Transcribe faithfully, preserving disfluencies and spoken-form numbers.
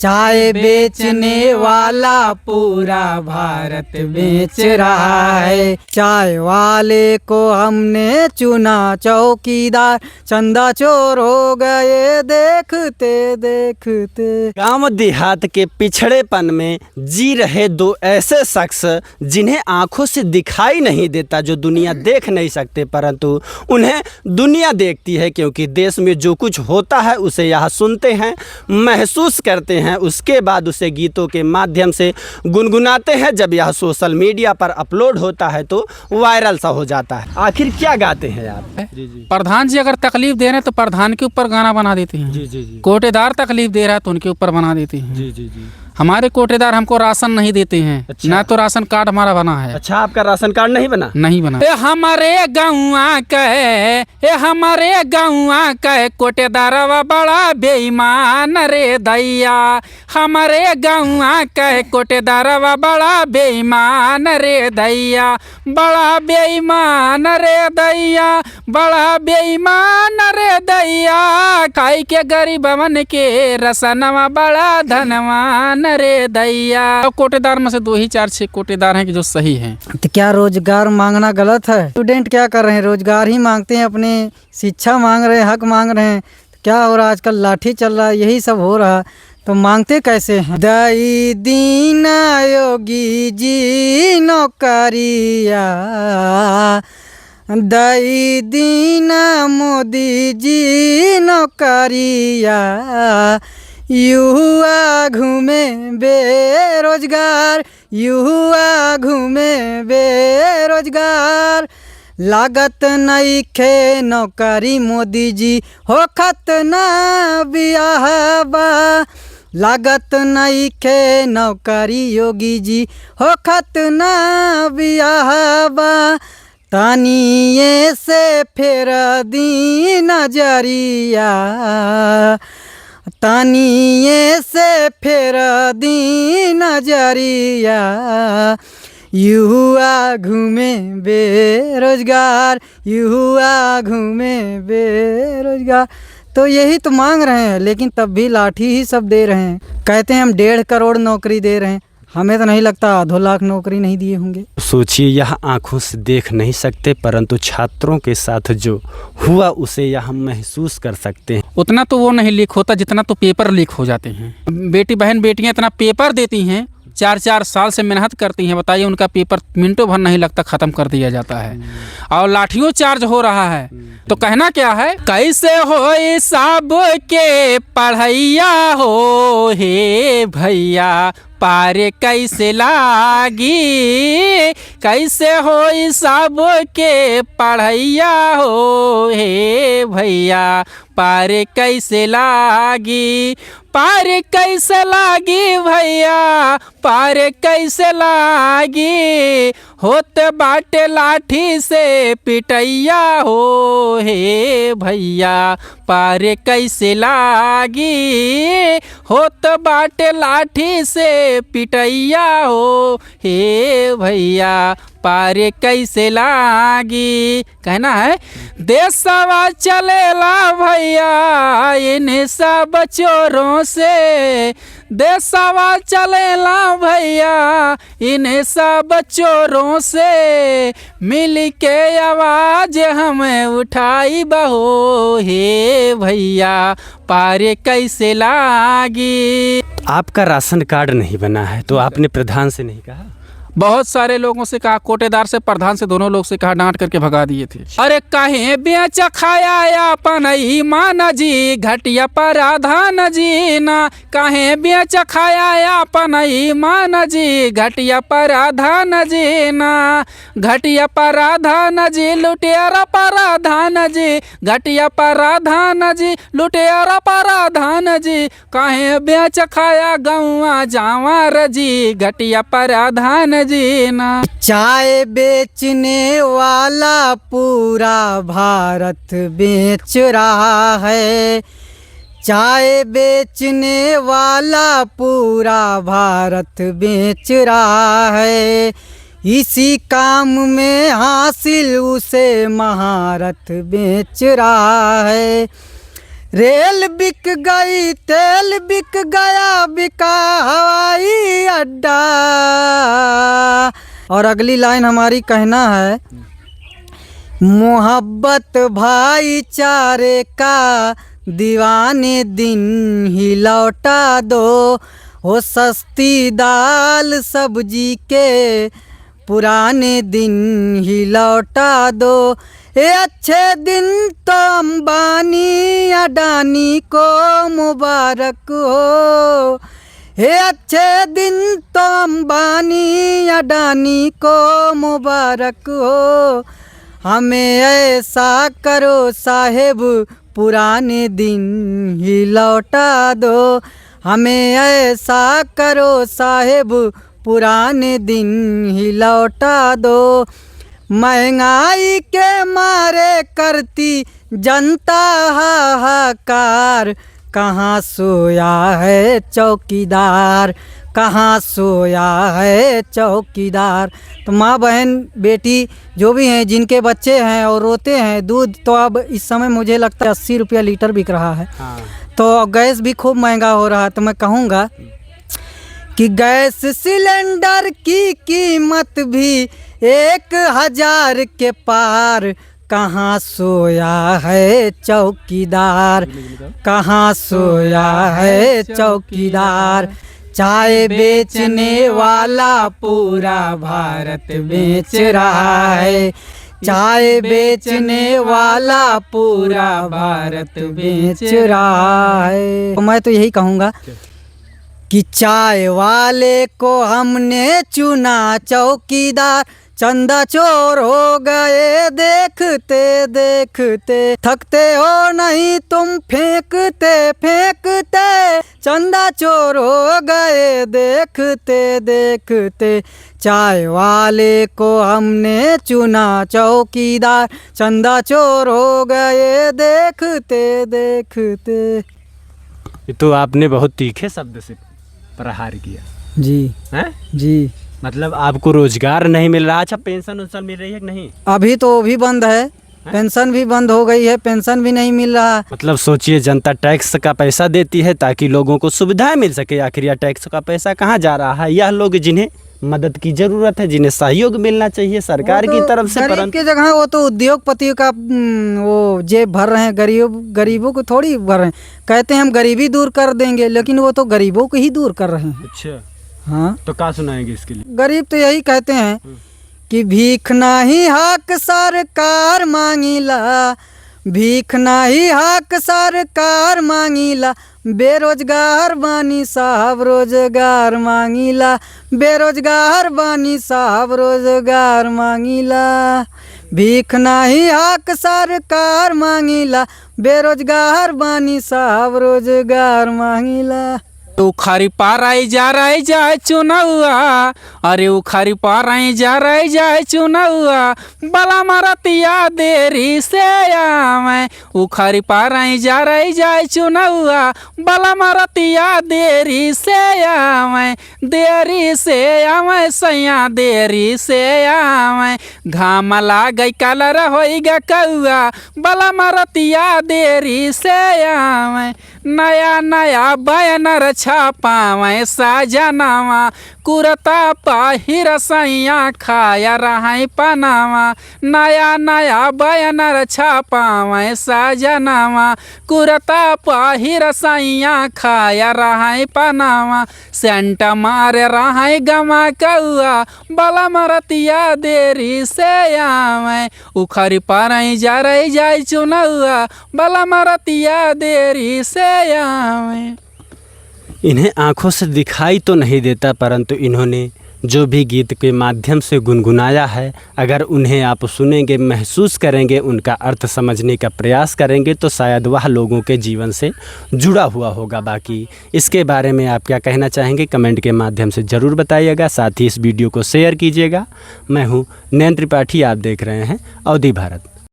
चाय बेचने वाला पूरा भारत बेच रहा है। चाय वाले को हमने चुना चौकीदार, चंदा चोर हो गए देखते देखते। गांव देहात के पिछड़ेपन में जी रहे दो ऐसे शख्स, जिन्हें आंखों से दिखाई नहीं देता, जो दुनिया देख नहीं सकते, परंतु उन्हें दुनिया देखती है, क्योंकि देश में जो कुछ होता है, उसे यह सुनते हैं, महसूस करते हैं, उसके बाद उसे गीतों के माध्यम से गुनगुनाते हैं। जब यह सोशल मीडिया पर अपलोड होता है, तो वायरल सा हो जाता है। आखिर क्या गाते हैं आप? जी, जी। प्रधान जी अगर तकलीफ दे रहे हैं, तो प्रधान के ऊपर गाना बना देते हैं। जी, जी, जी। कोटेदार तकलीफ दे रहा है, तो उनके ऊपर बना देते हैं। जी, जी, जी। हमारे कोटेदार हमको राशन नहीं देते हैं, अच्छा। ना तो राशन कार्ड हमारा बना है। अच्छा, आपका राशन कार्ड नहीं बना? नहीं बना। ए हमारे गौआ के, ए हमारे गौआ के कोटेदारवा बड़ा बेईमान रे दैया। हमारे गौआ के कोटेदारवा बड़ा बेईमान रे दैया, बड़ा बेईमान रे दैया। बड़ा बेईमान रे दैया, खाई के गरीबवन के रसनवा, बड़ा धनवान रे दैया। तो कोटेदार में से दो ही चार छह कोटेदार हैं कि जो सही हैं। तो क्या रोजगार मांगना गलत है? स्टूडेंट क्या कर रहे हैं? रोजगार ही मांगते हैं, अपनी शिक्षा मांग रहे हैं, हक मांग रहे हैं। तो क्या हो रहा है आजकल? लाठी चल रहा है, यही सब हो रहा है। तो मांगते कैसे हैं? दई दीना योगी जी नौकरिया, दई दीना मोदी जी नौकरिया, युवा घूमे बेरोजगार, युवा घूमे बेरोजगार। लागत नइखे नौकरी मोदी जी, होखत ना बियाह बा। लागत नइखे नौकरी योगी जी, होखत ना बियाह बा। तनिए से फेर दी नजरिया, तनिए से फेर दी नजरिया। युवा घूमे बेरोजगार, युवा घूमे बेरोजगार। तो यही तो मांग रहे हैं, लेकिन तब भी लाठी ही सब दे रहे हैं। कहते हैं, "हम डेढ़ करोड़ नौकरी दे रहे हैं।" हमें तो नहीं लगता आधो लाख नौकरी नहीं दिए होंगे। सोचिए, यह आंखों से देख नहीं सकते, परंतु छात्रों के साथ जो हुआ, उसे यह हम महसूस कर सकते हैं। उतना तो वो नहीं लीक होता, जितना तो पेपर लीक हो जाते हैं। बेटी बहन, बेटियां इतना पेपर देती हैं, चार चार साल से मेहनत करती हैं, बताइए, उनका पेपर मिनटों भर नहीं लगता, खत्म कर दिया जाता है। हम्म। और लाठियों चार्ज हो रहा है। हम्म। तो कहना क्या है, कैसे होई सबके पढ़ैया हो हे भैया, पार कैसे लागी, कैसे होई सबके पढ़ैया हो हे भैया, पार कैसे लागी, पार कैसे लागी भैया, पार कैसे लागी, होत बाटे लाठी से पिटैया हो हे भैया, पार कैसे लागी, होत बाटे लाठी से पिटैया हो हे भैया, पार कैसे लागी। कहना है, देशवा चलेला भैया इन सब चोरों से, देशवा चलेला भैया इन सब चोरों से, मिल के आवाज हम उठाई बहो हे भैया, पार कैसे लागी। आपका राशन कार्ड नहीं बना है, तो आपने प्रधान से नहीं कहा? बहुत सारे लोगों से कहा, कोटेदार से, प्रधान से, दोनों लोग से कहा, डांट करके भगा दिए थे। अरे काहे बेच खाया अपन ईमान जी, घटिया प्रधान जी ना, काहे बेच खाया अपन ईमान जी, घटिया प्रधान जी ना, घटिया प्रधान जी, लुटेरा प्रधान जी, घटिया प्रधान जी, लुटेरा प्रधान जी, काहे बेच खाया गौआ जांवर जी, घटिया प्रधान जी ना। चाय बेचने वाला पूरा भारत बेच रहा है, चाय बेचने वाला पूरा भारत बेच रहा है, इसी काम में हासिल उसे महारत बेच रहा है। रेल बिक गई, तेल बिक गया, बिका हवाई अड्डा। और अगली लाइन हमारी कहना है, मोहब्बत भाईचारे का दीवाने दिन ही लौटा दो, हो सस्ती दाल सब्जी के पुराने दिन ही लौटा दो। ये अच्छे दिन तो अंबानी अडानी को मुबारक हो, ये अच्छे दिन तो अंबानी अडानी को मुबारक हो। हमें ऐसा करो साहेब, पुराने दिन ही लौटा दो, हमें ऐसा करो साहेब, पुराने दिन ही लौटा दो। महंगाई के मारे करती जनता हाहाकार, कहाँ सोया है चौकीदार, कहाँ सोया है चौकीदार। तो माँ, बहन, बेटी जो भी हैं, जिनके बच्चे हैं और रोते हैं दूध, तो अब इस समय मुझे लगता है अस्सी रुपया लीटर बिक रहा है। हाँ। तो गैस भी खूब महंगा हो रहा है, तो मैं कहूँगा कि गैस सिलेंडर की कीमत भी एक हजार के पार, कहाँ सोया है चौकीदार, कहाँ सोया है चौकीदार। चाय बेचने वाला पूरा भारत बेच रहा है, चाय बेचने वाला पूरा भारत बेच रहा है। तो मैं तो यही कहूँगा कि चाय वाले को हमने चुना चौकीदार, चंदा चोर हो गए देखते देखते। थकते हो नहीं तुम फेंकते फेंकते, चंदा चोर हो गए देखते देखते। चाय वाले को हमने चुना चौकीदार, चंदा चोर हो गए देखते देखते। ये तो आपने बहुत तीखे शब्द से प्रहार किया। जी। हैं? जी। मतलब, आपको रोजगार नहीं मिल रहा। अच्छा, पेंशन उंशन मिल रही है कि नहीं? अभी तो वो भी बंद है, हैं? पेंशन भी बंद हो गई है, पेंशन भी नहीं मिल रहा। मतलब, सोचिए, जनता टैक्स का पैसा देती है ताकि लोगों को सुविधाएं मिल सके। आखिर यह टैक्स का पैसा कहाँ जा रहा है? यह लोग जिन्हें मदद की जरूरत है, जिन्हें सहयोग मिलना चाहिए सरकार वो की तो तरफ से, गरीब परंतु के जगह वो तो उद्योगपति का, हम्म, वो जेब भर रहे हैं, गरीब, गरीबों को थोड़ी भर रहे हैं। कहते हैं, "हम गरीबी दूर कर देंगे", लेकिन वो तो गरीबों को ही दूर कर रहे हैं। अच्छा। हाँ। तो का सुनाएंगे इसके लिए? गरीब तो यही कहते हैं हम्म। कि भीख नाही हाक सरकार मांगीला, भीख नाही हाक सरकार मांगीला, बेरोजगार बानी साहब रोजगार मांगीला, बेरोजगार बानी साहब रोजगार मांगीला। भीख नाही हाक सरकार मांगीला, बेरोजगार बानी साहब रोजगार मांगीला। उखरी पाराई जा रही जाए चुनौआ, अरे उखरी पाराई जा रही जाए चुनौआ, बलम रतिया देरी से आवे। उखरी पाराई जा रही जाए चुनौआ, बलम रतिया देरी से आवे, देरी से आवे सैया, देरी से आवे। घाम लागे कलर होई ग कौआ, बलम रतिया देरी से आवे। नया नया बैनर छापावे साजनवा, कुर्ता पहिर सैया खाया रहै पनावा। नया नया बैनर छापावे साजनवा, कुर्ता पहिर सैया खाया रहै पनावा। सेंट मारे रहै गमा कौआ, बलम रतिया देरी से आवे। उखरी पारई जरई जाई चुनौआ, बलम रतिया देरी से आवे। इन्हें आंखों से दिखाई तो नहीं देता, परंतु इन्होंने जो भी गीत के माध्यम से गुनगुनाया है, अगर उन्हें आप सुनेंगे, महसूस करेंगे, उनका अर्थ समझने का प्रयास करेंगे, तो शायद वह लोगों के जीवन से जुड़ा हुआ होगा। बाकी इसके बारे में आप क्या कहना चाहेंगे, comment के माध्यम से ज़रूर बताइएगा। साथ ही इस video को share कीजिएगा। मैं हूँ नयन त्रिपाठी, आप देख रहे हैं अवधी भारत।